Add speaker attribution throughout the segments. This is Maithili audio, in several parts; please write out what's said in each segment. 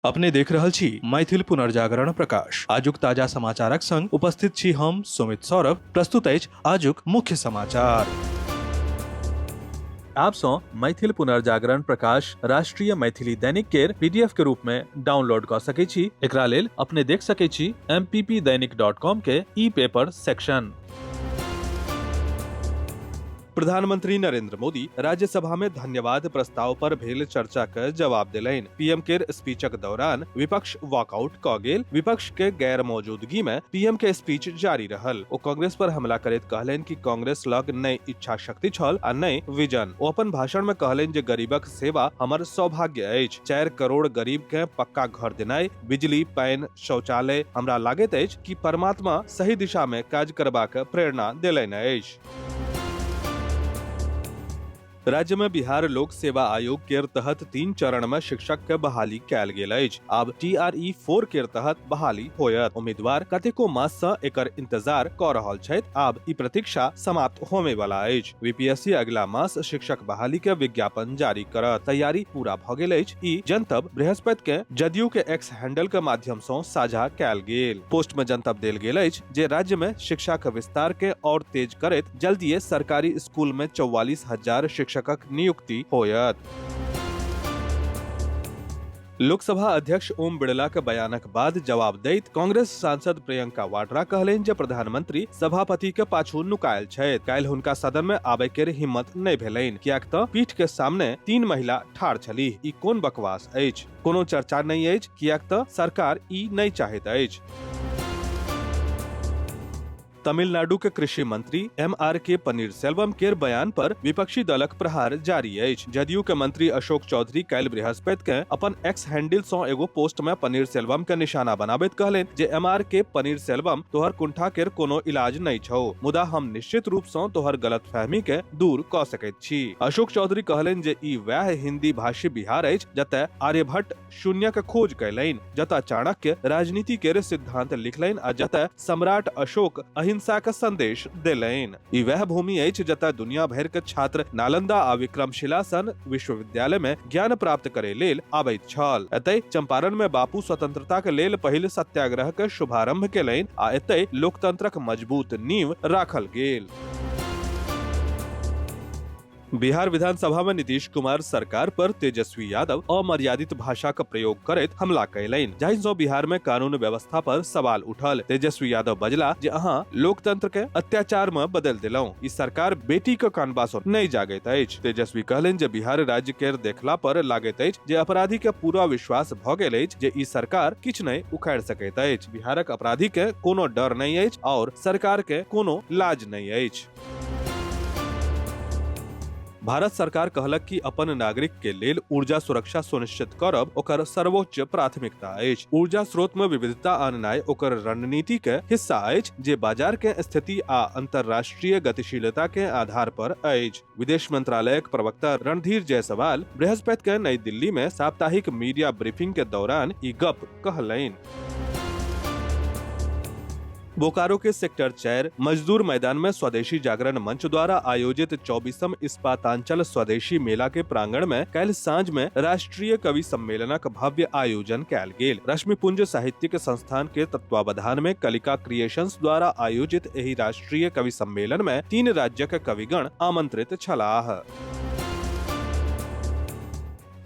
Speaker 1: अपने देख रहल छी मैथिल पुनर्जागरण प्रकाश। आजुक ताजा समाचारक संग उपस्थित छी हम सुमित सौरभ। प्रस्तुत अछि आजुक मुख्य समाचार। आप सँ मैथिल पुनर्जागरण प्रकाश राष्ट्रीय मैथिली दैनिक केर पीडीएफ के रूप में डाउनलोड कऽ सकै छी। एकरा लेल अपने देख सकै छी mppdainik.com के ई पेपर सेक्शन। प्रधानमंत्री नरेंद्र मोदी राज्यसभा में धन्यवाद प्रस्ताव पर भेल चर्चा के जवाब देलनि। पीएम केर स्पीचक दौरान विपक्ष वॉकआउट क गेल। विपक्ष के गैर मौजूदगी में पीएम के स्पीच जारी रहल। ओ कांग्रेस पर हमला करैत कहलनि कि कांग्रेस लग नहि इच्छा शक्ति छल आ नहि विजन। ओ अपन भाषण में कहलनि जे गरीबक सेवा हमर सौभाग्य अछि। 4 करोड़ गरीब के पक्का घर देनाइ, बिजली, पानि, शौचालय, हमरा लागैत अछि कि परमात्मा सही दिशा में काज करबाक प्रेरणा देलनि अछि। राज्य में बिहार लोक सेवा आयोग केर तहत 3 चरण में शिक्षक के बहाली कयल गेल अछि। आब टीआरई 4 केर तहत बहाली होयत। उम्मीदवार कतेको मास सँ एकर इंतजार क रहल छथि। आब ई प्रतीक्षा समाप्त होमय वाला अछि। बीपीएससी अगिला मास शिक्षक बहाली के विज्ञापन जारी करत। तैयारी पूरा भ गेल अछि। ई जनतब बृहस्पति के जदयू के एक्स हैंडल के माध्यम सँ साझा कयल गेल। पोस्ट में जनतब देल गेल अछि जे राज्य में शिक्षा के विस्तार के और तेज करैत जल्दिए सरकारी स्कूल में 44,000 शिक्षकक नियुक्ति होयत। लोकसभा अध्यक्ष ओम बिड़ला के बयानक बाद जवाब दैत कांग्रेस सांसद प्रियंका वाड्रा कहलनि जे प्रधानमंत्री सभापति के पाछू नुकायल छथि। काल्हि हुनका सदन में आबय केर हिम्मत नहि भेलनि, किएक तऽ पीठ के सामने 3 महिला ठाढ़ छलीह। ई कोन बकवास अछि? कोनो चर्चा नहि अछि, किएक तऽ सरकार ई नहि चाहैत अछि। तमिलनाडु के कृषि मंत्री एम आर के पन्नीरसेल्वम केर बयान पर विपक्षी दलक प्रहार जारी अछि। जदयू के मंत्री अशोक चौधरी काल्हि बृहस्पति के अपन एक्स हैंडल सँ एगो पोस्ट में पन्नीरसेल्वम के निशाना बनाबैत कहलनि जे एम आर के पन्नीरसेल्वम तोहर कुंठा केर कोनो इलाज नहि छौ, मुदा हम निश्चित रूप सँ तोहर गलतफहमी के दूर क सकैत छी। अशोक चौधरी कहलनि जे ई वैह हिंदी भाषी बिहार अछि जतय आर्यभट्ट शून्यक खोज कयलनि, जतय चाणक्य राजनीति केर सिद्धांत लिखलनि आ जतय सम्राट अशोक अहिंसाक संदेश देलनि। ई वैह भूमि अछि जतय दुनिया भरि के छात्र नालंदा आ विक्रमशिला सन विश्वविद्यालय में ज्ञान प्राप्त करे लेल आबैत छल। एतय चंपारण में बापू स्वतंत्रता के लेल पहिल सत्याग्रह के शुभारंभ केलनि आ एतय लोकतंत्रक मजबूत नींव राखल गेल। बिहार विधानसभा में नीतीश कुमार सरकार पर तेजस्वी यादव अमर्यादित भाषा का प्रयोग करैत हमला कयलनि, जाहि सँ बिहार में कानून व्यवस्था पर सवाल उठल। तेजस्वी यादव बजला जे अहाँ लोकतंत्र के अत्याचार में बदल देलहुँ, ई सरकार बेटी के कानबा सँ नहि जागैत अछि। तेजस्वी कहलनि जे बिहार राज्य केर देखला पर लागैत अछि जे अपराधी के पूरा विश्वास भ गेल अछि जे ई सरकार किछु नहि उखाड़ि सकैत अछि। बिहारक अपराधी के कोनो डर नहि अछि और सरकार के कोनो लाज नहि अछि। भारत सरकार कहलक कि अपन नागरिक के लेल ऊर्जा सुरक्षा सुनिश्चित करब ओकर सर्वोच्च प्राथमिकता अछि। ऊर्जा स्रोत में विविधता आननाइ ओकर रणनीति के हिस्सा अछि जे बाजार के स्थिति आ अंतर्राष्ट्रीय गतिशीलता के आधार पर अछि। विदेश मंत्रालयक प्रवक्ता रणधीर जायसवाल बृहस्पति के नई दिल्ली में साप्ताहिक मीडिया ब्रीफिंग के दौरान ई गप कहलनि। बोकारो के सेक्टर 4 मजदूर मैदान में स्वदेशी जागरण मंच द्वारा आयोजित 24म इस्पातांचल स्वदेशी मेला के प्रांगण में काल्हि सांझ में राष्ट्रीय कवि सम्मेलनक भव्य आयोजन कयल गेल। रश्मिपुंज साहित्यिक संस्थान के तत्वावधान में कलिका क्रिएशंस द्वारा आयोजित एहि राष्ट्रीय कवि सम्मेलन में 3 राज्यक कविगण आमंत्रित छलाह।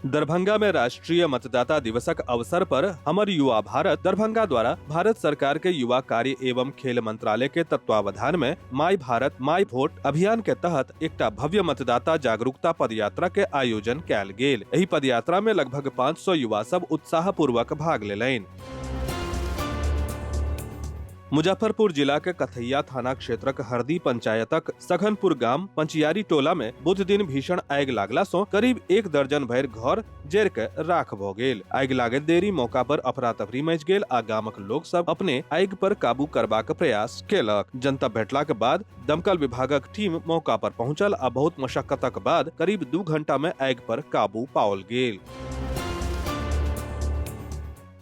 Speaker 1: दरभंगा में राष्ट्रीय मतदाता दिवसक अवसर पर हमर युवा भारत दरभंगा द्वारा भारत सरकार के युवा कार्य एवं खेल मंत्रालय के तत्वावधान में माई भारत माई वोट अभियान के तहत एकटा भव्य मतदाता जागरूकता पदयात्रा के आयोजन कयल गेल। एहि पदयात्रा में लगभग 500 युवा सब उत्साह पूर्वक भाग लेलनि। मुजफ्फरपुर जिला के कथैया थाना क्षेत्रक हरदी पंचायतक सघनपुर गाम पंचियारी टोला में बुध दिन भीषण आगि लागला सं करीब 1 दर्जन भरि घर जरि के राख भ गेल। आगि लागैत देरी मौका पर अफरा तफरी मचि गेल आ गामक लोक सब अपने आगि पर काबू करबाक प्रयास केलक। जनतब भेटलाक बाद दमकल विभागक टीम मौका पर पहुंचल आ बहुत मशक्कतक बाद करीब 2 घंटा में आगि पर काबू पाओल गेल।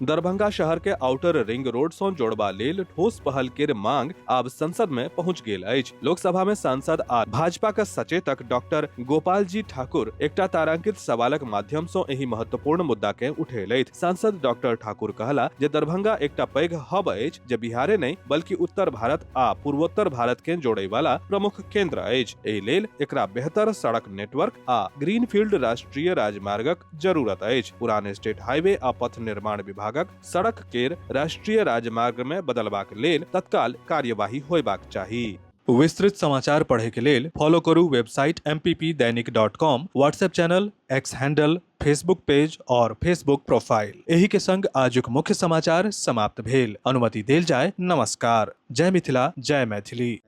Speaker 1: दरभंगा शहर के आउटर रिंग रोड सं जोड़बा लेल ठोस पहल केर मांग आब संसद में पहुंच गेल अछि। लोकसभा में सांसद आ भाजपा के सचेतक डॉक्टर गोपाल जी ठाकुर एकटा तारांकित सवालक माध्यम सं एहि महत्वपूर्ण मुद्दा के उठेलथि। सांसद डॉक्टर ठाकुर कहला जे दरभंगा एकटा पैघ हब अछि जे बिहारे नहि बल्कि उत्तर भारत आ पूर्वोत्तर भारत के जोड़े वाला प्रमुख केंद्र अछि। एहि लेल एकरा बेहतर सड़क नेटवर्क आ ग्रीनफील्ड राष्ट्रीय राजमार्गक जरूरत अछि। पुरान स्टेट हाईवे आ पथ निर्माण विभागक सड़क केर राष्ट्रीय राजमार्ग में बदलबाक लेल तत्काल कार्यवाही होयबाक चाही। विस्तृत समाचार पढ़े के लेल फॉलो करू website mppdainik.com, WhatsApp channel, X handle, Facebook page और फेसबुक प्रोफाइल। एही के संग आजुक मुख्य समाचार समाप्त भेल। अनुमति देल जाय। नमस्कार। जय मिथिला, जय मैथिली।